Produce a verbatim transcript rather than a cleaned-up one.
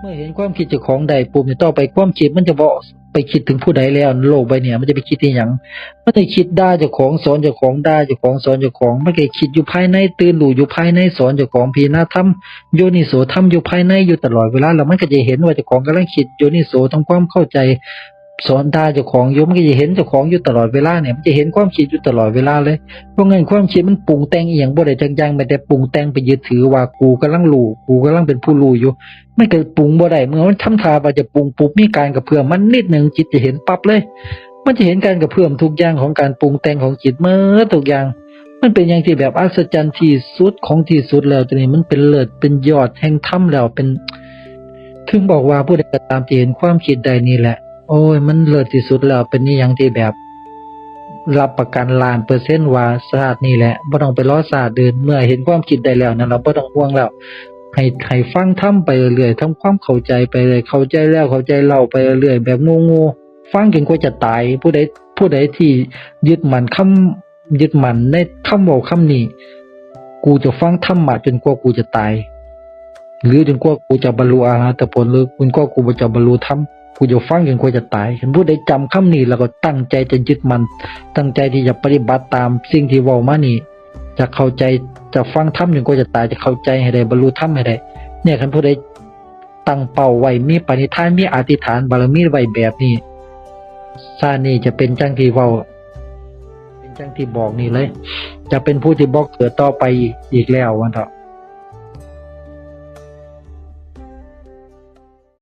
เมื่อเห็นความคิดเจ้าของได้ปุ๊บนี่ ต่อไปความคิดมันจะบ่ไปคิดถึงผู้ใดแล้ว โลกใบเนี้ยมันจะไปคิดอีหยัง มันจะคิดด่าเจ้าของ สอนเจ้าของ ด่าเจ้าของ สอนเจ้าของ มันก็คิดอยู่ภายใน ตื่นรู้อยู่ภายใน สอนเจ้าของ พิจารณาธรรม โยนิโสธรรมอยู่ภายในอยู่ตลอดเวลา แล้วมันก็จะเห็นว่าเจ้าของกำลังคิดโยนิโส ทำความเข้าใจ สอนด่าเจ้าของอยู่ มันก็จะเห็นเจ้าของอยู่ตลอดเวลาเนี่ย มันจะเห็นความคิดอยู่ตลอดเวลาเลย เพราะงั้นความคิดมันปรุงแต่งอีหยังบ่ได้จักอย่าง แม้แต่ปรุงแต่งไปยึดถือว่ากูกำลังรู้ กูกำลังเป็นผู้รู้อยู่ มันก็ปรุงบ่ได้ เมื่อมันทำท่าว่าจะปรุงปุ๊บ มีการกระเพื่อมมันนิดหนึ่ง จิตจะเห็นปั๊บเลย มันจะเห็นการกระเพื่อมทุกอย่างของการปรุงแต่งของจิตหมดทุกอย่าง มันเป็นอย่างที่แบบอัศจรรย์ที่สุดของที่สุดแล้ว ตัวนี้มันเป็นเลิศ เป็นยอดแห่งธรรมแล้ว เป็น ถึงบอกว่าผู้ใดก็ตามที่เห็นความคิดได้นี่แหละ โอ้ย มันเลิศที่สุดแล้ว เป็นอีหยังที่แบบ รับประกันล้านเปอร์เซ็นต์ว่าชาตินี้แหละ บ่ต้องไปรอชาติอื่น เมื่อเห็นความคิดได้แล้วนั่น เราบ่ต้องห่วงแล้ว ให้ ให้ฟังธรรมไปเรื่อยๆ ทำความเข้าใจไปเรื่อย เข้าใจแล้วเข้าใจเล่าไปเรื่อย แบบโง่ๆ ฟังจนกว่าจะตาย ผู้ใด ผู้ใดที่ยึดมั่นคำ ยึดมั่นในคำเว้าคำนี้ กูจะฟังธรรมะจนกว่ากูจะตาย หรือจนกว่ากูจะบรรลุอรหัตผล หรือจนกว่ากูจะบรรลุธรรม กูจะฟังจนกว่าจะตาย คันผู้ใดจำคำนี้แล้วก็ตั้งใจจะยึดมั่น ตั้งใจที่จะปฏิบัติตามสิ่งที่เว้ามานี่ จะเข้าใจ จะฟังธรรมจนกว่าจะตาย จะเข้าใจให้ได้ บรรลุธรรมให้ได้ เนี่ย คันผู้ใดตั้งเป้าไว้ มีปณิธาน มีอธิษฐานบารมีไว้แบบนี้ ชาตินี้จะเป็นจั่งที่เว้า เป็นจั่งที่บอกนี่เลย จะเป็นผู้ที่บ่เกิดต่อไปอีก อีกแล้ว ว่าเถาะ